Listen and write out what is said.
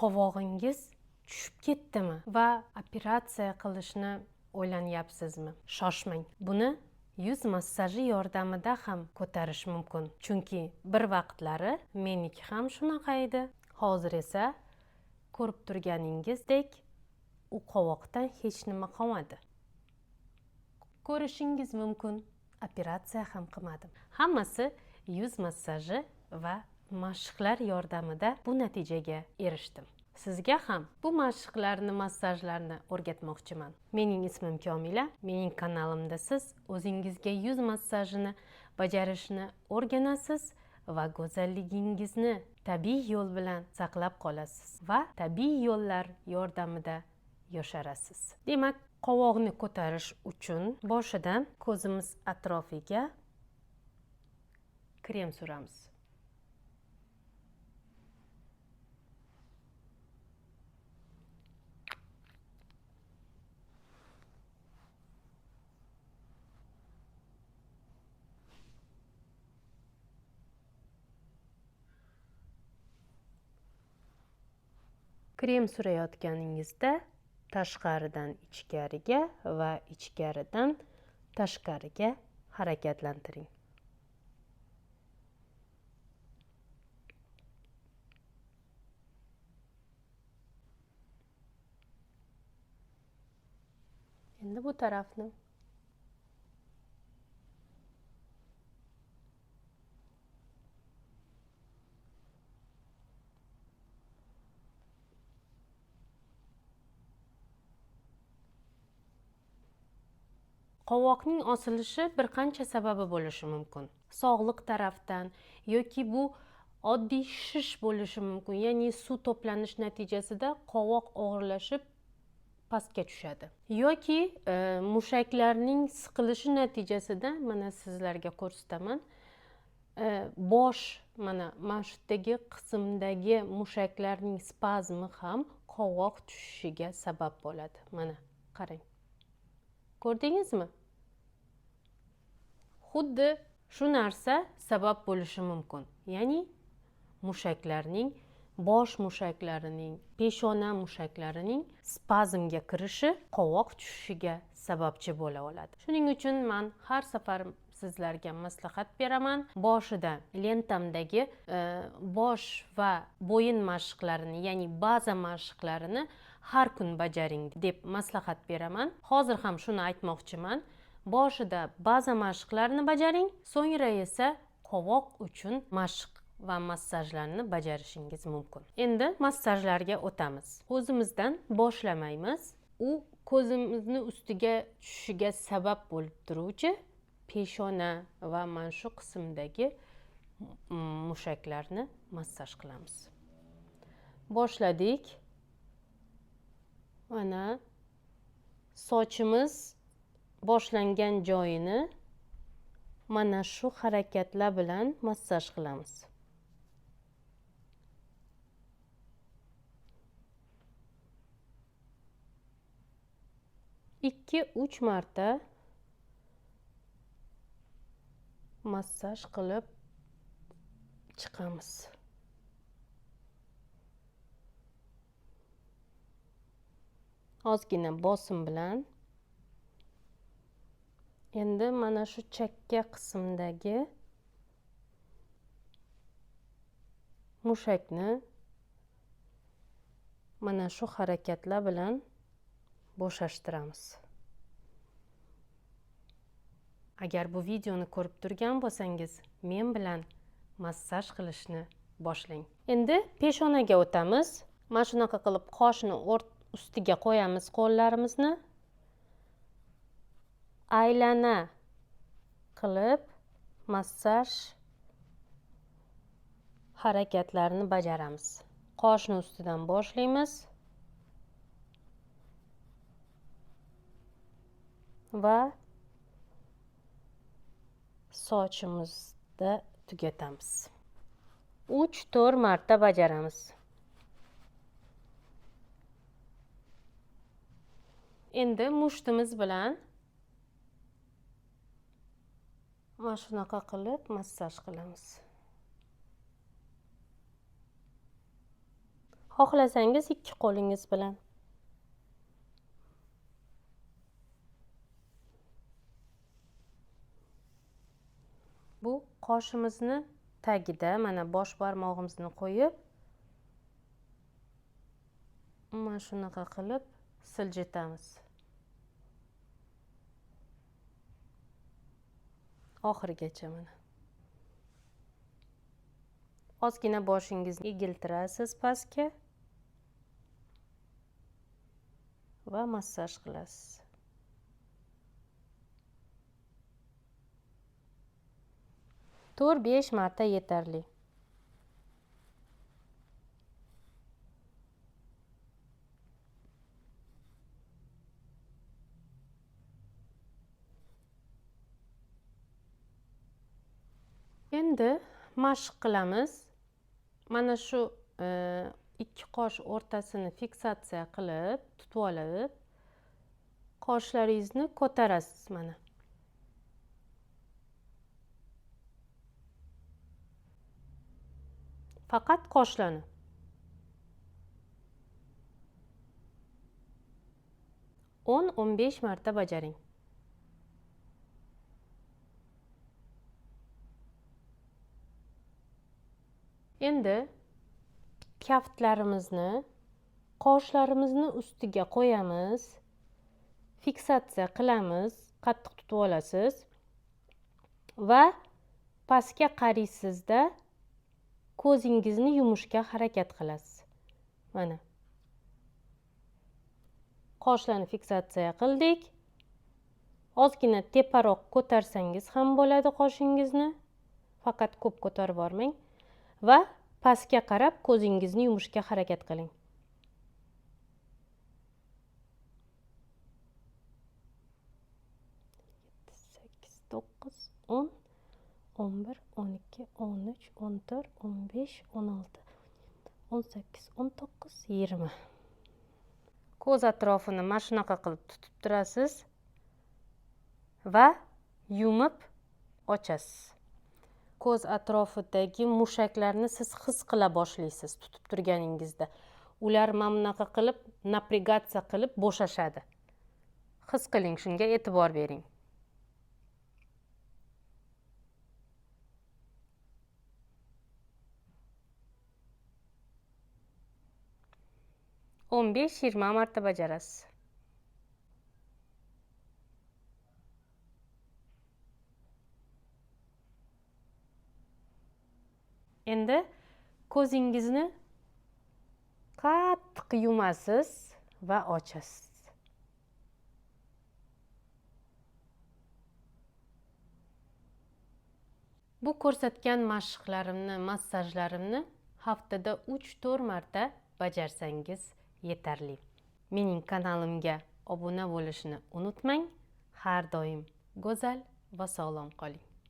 Qovog'ingiz tushib ketdimi va operatsiya qilishni o'ylanyapsizmi? Shoshmang. Buni yuz massaji yordamida ham ko'tarish mumkin. Chunki bir vaqtlari meniki ham shunaqa edi. Hozir esa ko'rib turganingizdek u qovoqdan hech nima qolmadi. Ko'rishingiz mumkin, operatsiya ham qilmadim. Hammasi yuz massaji va mashqlar yordamida bu natijaga erishdim. Sizga ham bu mashqlarni, massajlarni o'rgatmoqchiman. Mening ismim Komila. Mening kanalimda siz o'zingizga yuz massajini bajarishni o'rganasiz va go'zalligingizni tabiiy yo'l bilan saqlab qolasiz va tabiiy yo'llar yordamida yosharasiz. Demak, qovoqni ko'tarish uchun boshidan ko'zimiz atrofiga krem suramiz. Krem surayotganingizda tashqaridan ichkariga va ichkaridan tashqariga harakatlantiring. Endi bu tarafni. Qovoqning osilishi bir qancha sababi bo'lishi mumkin. Sog'liq tarafdan yoki bu oddiy shish bo'lishi mumkin, ya'ni suv to'planish natijasida qovoq og'irlashib pastga tushadi. Yoki mushaklarning siqilishi natijasida, mana sizlarga ko'rsataman, bosh mana shu yerdagi qismdagi mushaklarning spazmi ham qovoq tushishiga sabab bo'ladi. Mana qarang. Ko'rdingizmi? Xuddi shu narsa sabab bo'lishi mumkin. Ya'ni mushaklarning, bosh mushaklarining, peshona mushaklarining spazmga kirishi qovoq tushishiga sababchi bo'la oladi. Shuning uchun men har safar sizlarga maslahat beraman. Boshida lentamdagi bosh va bo'yin mashqlarini, ya'ni baza mashqlarini har kun bajaring deb maslahat beraman. Hozir ham shuni aytmoqchiman. Boshida baza mashqlarini bajaring, so'ngra esa qovoq uchun mashq va massajlarni bajarishingiz mumkin. Endi massajlarga o'tamiz. Ko'zimizdan boshlamaymiz. U ko'zimizni ustiga tushishiga sabab bo'lib turuvchi peshona va mana shu qismdagi mushaklarni massaj qilamiz. Boshladik. Mana sochimiz boshlangan joyini mana shu harakatlar bilan massaj qilamiz. 2-3 marta massaj qilib chiqamiz. Ozgina bosim bilan. Endi mana shu chakka qismdagi mushakni mana shu harakatlar bilan bo'shashtiramiz. Agar bu videoni ko'rib turgan bo'lsangiz, men bilan massaj qilishni boshlang. Endi peshonaga o'tamiz. Mana shunaqa qilib qoshni ustiga qo'yamiz qo'llarimizni. Aylana qilib massaj harakatlarini bajaramiz. Qoshni ustidan boshlaymiz. Va sochimizda tugatamiz. 3-4 marta bajaramiz. Endi mushtimiz bilan mana shunaqa qilib massaj qilamiz. Xohlasangiz ikki qo'lingiz bilan. Bu qoshimizni tagida mana bosh barmog'imizni qo'yib, mana shunaqa qilib siljitamiz. Oxirigacha mana. Ozgina boshingizni egiltirasiz pastga va massaj qilasiz. To'rt 5 marta yetarli. Endi mashq qilamiz. Mana shu ikki qosh o'rtasini fiksatsiya qilib, tutib olib, qoshlaringizni ko'tarasiz mana. Faqat qoshlarni. 10-15 marta bajaring. Endi kaftlarimizni qoshlarimizni ustiga qo'yamiz, fiksatsiya qilamiz, qattiq tutib olasiz va pastga qaraysizda ko'zingizni yumishga harakat qilasiz. Mana. Qoshlarni fiksatsiya qildik. Ozgina teparoq ko'tarsangiz ham bo'ladi qoshingizni, faqat ko'p ko'tarib yubormang va pastga qarab ko'zingizni yumishga harakat qiling. 7, 8, 9, 10, 11, 12, 13, 14, 15, 16, 18, 19, 20. Ko'z atrofini mana shunaqa qilib tutib turasiz va yumib ochasiz. Ko'z atrofidagi mushaklarni siz his qila boshlaysiz tutib turganingizda. Ular mana bunaqa qilib naprigatsiya qilib bo'shashadi. His qiling, shunga e'tibor bering. 15-20 marta bajarasiz. Endi ko'zingizni qattiq yumasiz va ochasiz. Bu ko'rsatgan mashqlarimni, massajlarimni haftada 3-4 marta bajarsangiz yetarli. Mening kanalimga obuna bo'lishni unutmang. Har doim go'zal va sog'lom qoling.